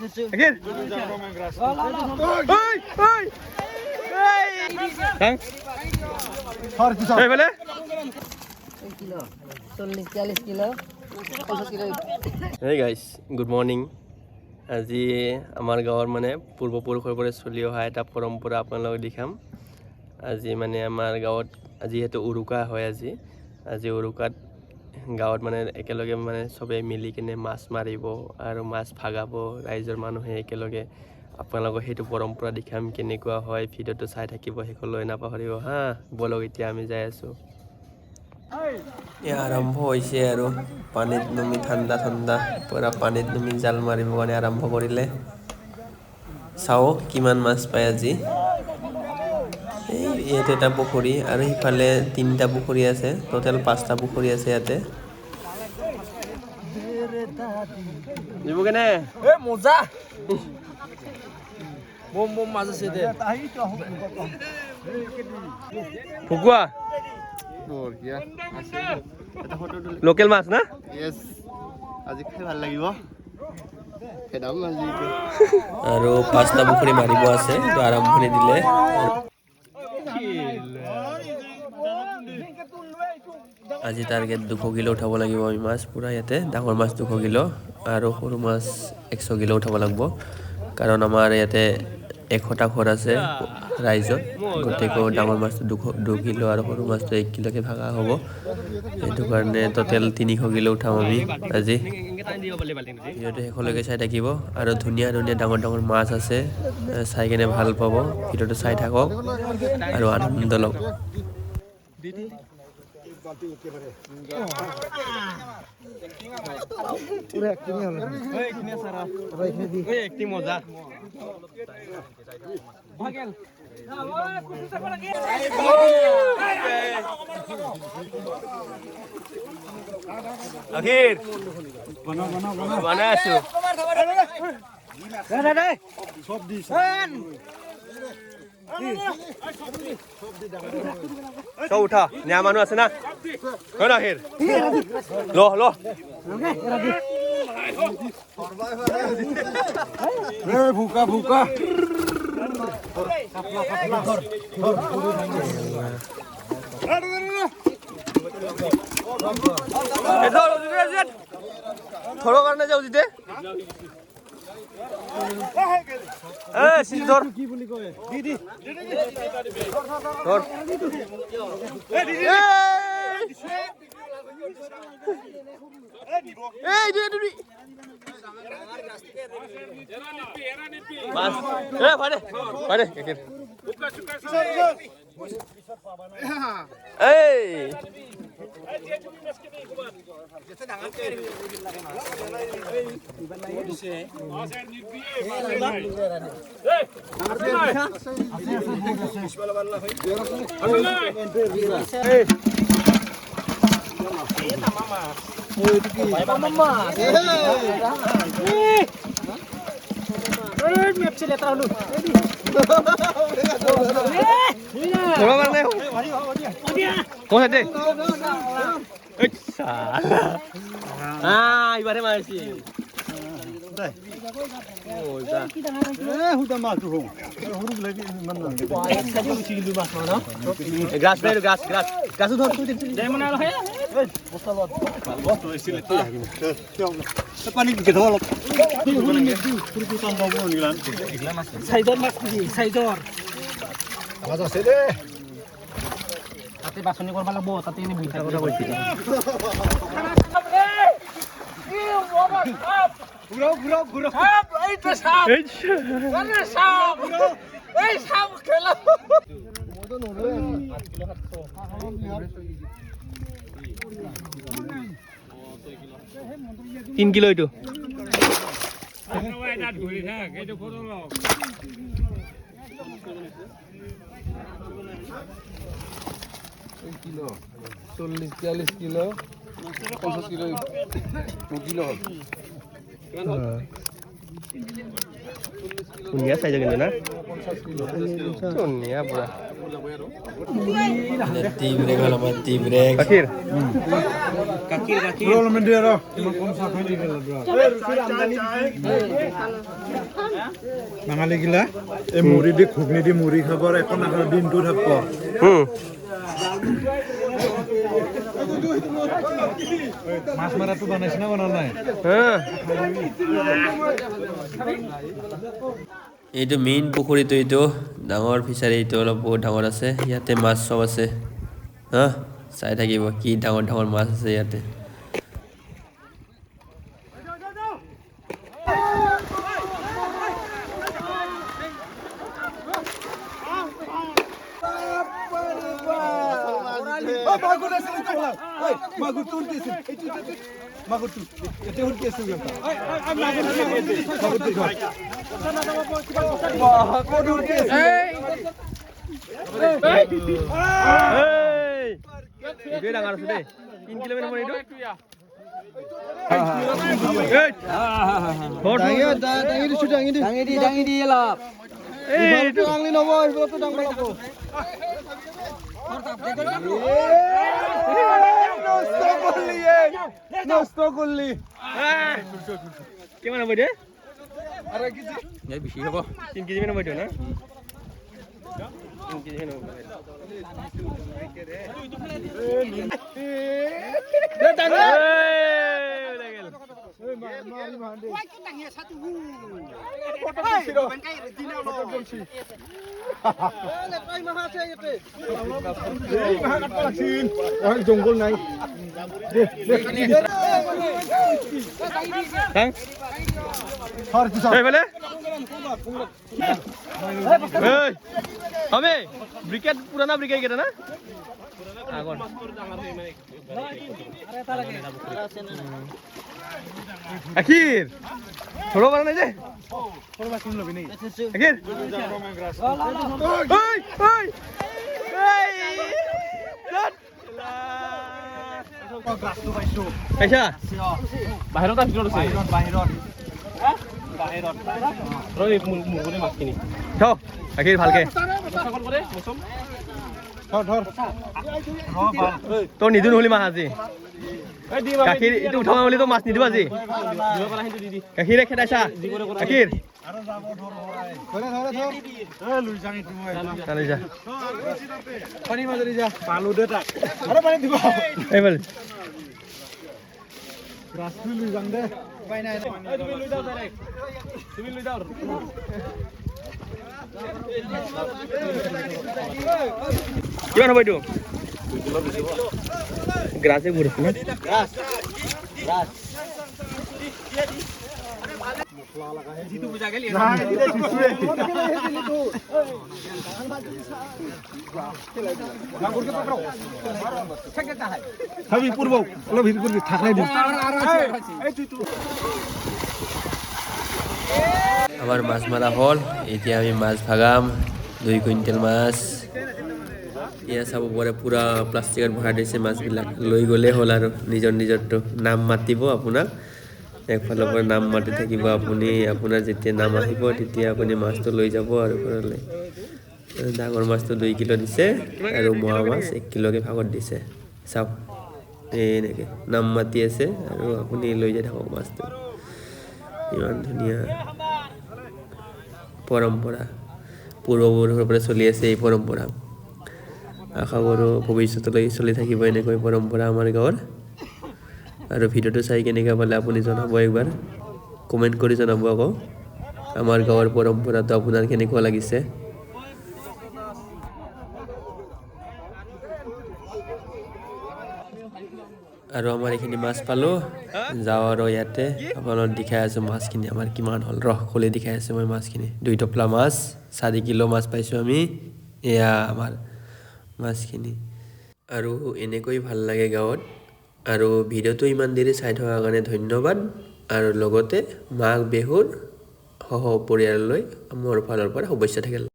Again. Oi, oi. Hey. এইফালে kilo 40 40 kilo 50 kilo. Hey guys, good morning. আজি আমাৰ গাঁৱৰ মানে পূৰ্বপুৰুষৰ পৰা চলি অহা এটা পৰম্পৰা আপোনালোকক দেখাম। আজি মানে আমাৰ গাঁৱত আজি যিহেতু উৰুকা হয়, আজি আজি উৰুকাত গাঁৱত মানে একেলগে মানে চবেই মিলি কিনে মাছ মাৰিব আৰু মাছ ভাগাব ৰাইজৰ মানুহে একেলগে। আপোনালোকক সেইটো পৰম্পৰা দেখাম কেনেকুৱা হয়। ভিডিঅ'টো চাই থাকিব শেষলৈ, নাপাহৰিব হা। ব'লক, এতিয়া আমি যাই আছোঁ। এয়া আৰম্ভ হৈছে আৰু পানীত নামি, ঠাণ্ডা ঠাণ্ডা পূৰা পানীত নামি জাল মাৰিব কাৰণে আৰম্ভ কৰিলে। চাওঁ কিমান মাছ পায় আজি। এই ইয়াতে এটা পুখুৰী আৰু সিফালে তিনিটা পুখুৰী আছে। টোটেল পাঁচটা পুখুৰী আছে ইয়াতে। দিব কেনে? এ মজা, বম বম মাছ আছে দে। ভকুৱা। বঢ়িয়া। লোকেল মাছ না? য়েছ, আজি খাই ভাল লাগিব। খেদাম আজি। আৰু পাঁচটা পুখুৰী মাৰিব আছে, তো আৰম্ভণি দিলে। আজি টাৰ্গেট 200 কিলো উঠাব লাগিব আমি মাছ পূৰা ইয়াতে। ডাঙৰ মাছ 200 কিলো আৰু সৰু মাছ 100 কিলো উঠাব লাগিব, কাৰণ আমাৰ ইয়াতে 100টা ঘৰ আছে ৰাইজত। গতিকে ডাঙৰ মাছটো 2 কিলো আৰু সৰু মাছটো 1 কিলোকে ভাগা হ'ব। সেইটো কাৰণে টোটেল 300 কিলো উঠাম আমি আজি। ভিডিঅ'টো শেষলৈকে চাই থাকিব আৰু ধুনীয়া ধুনীয়া ডাঙৰ ডাঙৰ মাছ আছে, চাই কেনে ভাল পাব। ভিডিঅ'টো চাই থাকক আৰু আনন্দ লওক। মজা। আখিৰ বনাই আছো। চব উঠা, নিয়া মানুহ আছে না? হয় না আখিৰ? ল ল। ভুকা ভুকা। ধৰ কাৰণে যাওঁ জিতে। এ চিনি ধৰ। কি বুলি কয়? দি দি। ধৰ। এই এইটো এইটো মাছ। এ ভাই দে, ভাই দে। এই ধৰিব পৰা নাই। কোন দে? এইবাৰে মাৰিছে। গ্ৰাছ, গ্ৰাছ, গ্ৰাছ, গ্ৰাছো ধৰ। পানী অলপ। চাইজৰ মাছ নেকি? চাইজৰ মাছ আছে দে। তাতে বাছনি কৰিব লাগিব, তাতে এনে বহি কথা কৈছিল। 3 কিলো এইটো। Kilo 40 40 kilo 50 kilo, 2 kilo হ'ল। ধুনীয়া চাইজ কিন্তু না, ধুনীয়া পুৰা। টি ব্ৰেক হ'ল আমাৰ, টি ব্ৰেক। গাখীৰ। বাঙালীগিলা এই মুড়ি দি, ঘুগনি দি মুড়ি খাব আৰু একো নাখাব, দিনটো থাকিব। মাছ মাৰাটো বনাইছে না বনা নাই? এইটো মেইন পুখুৰীটো, এইটো ডাঙৰ ফিচাৰী, এইটো অলপ বহুত ডাঙৰ আছে। ইয়াতে মাছ চব আছে। হা, চাই থাকিব কি ডাঙৰ ডাঙৰ মাছ আছে ইয়াতে। এইটোৱে ডাঙৰ আছে দেই, 3 কিলো মান হ'ব এইটো। দাঙি দি, দাঙি দি অলপ। এইটো। নষ্ট কৰলি। কিমান হ'ব এইটো? বেছি হ'ব, 3 কেজি মান হ'ব এইটো না? 3 কেজি মান হ'ব। এই, ওলাই গ'ল। জংঘল নাই। দাং। এইফালে। এই, আমি ব্ৰিকেট, পুৰাণা ব্ৰিকেট কেইটা না আগৰ। গাখীৰ ধৰিব পৰা নাই যে। গাখীৰ, ঐ ঐ, এই, ধত। পাইছা? বাহিৰত, ভিতৰত আছে। বাহিৰত মাছখিনি। থ গাখীৰ ভালকে। ধৰ। তই নিদো নহ'লি মাছ আজি। গাখীৰ এইটো উঠাব বুলি তো মাছ নিদিব আজি। গাখীৰে খেদাইছা গাখীৰ। লৈ যাওঁ এইটো মই। লৈ যা। পানী মাজেদি যা। পালো দে তাক আৰু পানী দিব। এইফালে। ৰাস্তা লৈ যাম দে। তুমি লৈ যাও ডাইৰেক্ট, তুমি লৈ যাও। কিমান হ'ব এইটো? গ্ৰাছে বহুত আছে না? ভাবি পূৰ্ব অলপ হেৰি কৰিবি, থাকলাই দিম। আমাৰ মাছ মাৰা হ'ল, এতিয়া আমি মাছ ভাগাম, 2 কুইণ্টেল মাছ। এয়া চাব পাৰে, পূৰা প্লাষ্টিকত ভৰাই দিছে মাছবিলাক। লৈ গ'লেই হ'ল আৰু নিজৰ নিজৰটো নাম মাতিব আপোনাক, একফালৰ পৰা নাম মাতি থাকিব আপুনি। আপোনাৰ যেতিয়া নাম আহিব, তেতিয়া আপুনি মাছটো লৈ যাব আৰু ঘৰলৈ। ডাঙৰ মাছটো 2 কিলো দিছে আৰু মোৱা মাছ 1 কিলোকে ভাগত দিছে। চাওক, এনেকৈ নাম মাতি আছে আৰু আপুনি লৈ যাই থাকক মাছটো। ইমান ধুনীয়া পৰম্পৰা, পূৰ্বপুৰুষৰ পৰা চলি আছে এই পৰম্পৰা। আশা কৰোঁ ভৱিষ্যতলৈ চলি থাকিব এনেকৈ পৰম্পৰা আমাৰ গাঁৱৰ। আৰু ভিডিঅ'টো চাই কেনেকুৱা পালে আপুনি জনাব, একবাৰ কমেণ্ট কৰি জনাব আকৌ, আমাৰ গাঁৱৰ পৰম্পৰাটো আপোনাৰ কেনেকুৱা লাগিছে। আৰু আমাৰ এইখিনি মাছ পালোঁ, যাওঁ আৰু ইয়াতে আপোনালোক দেখাই আছোঁ মাছখিনি আমাৰ কিমান হ'ল। ৰহ, খুলি দেখাই আছোঁ মই মাছখিনি। দুই টোপলা মাছ, 4 কিলো মাছ পাইছোঁ আমি। এয়া আমাৰ মাছখিনি। আৰু এনেকৈ ভাল লাগে গাঁৱত। আৰু ভিডিঅ'টো ইমান দেৰি চাই থকাৰ কাৰণে ধন্যবাদ আৰু লগতে মাঘ বিহুৰ সহ পৰিয়াললৈ মোৰ ফালৰ পৰা শুভেচ্ছা থাকিল।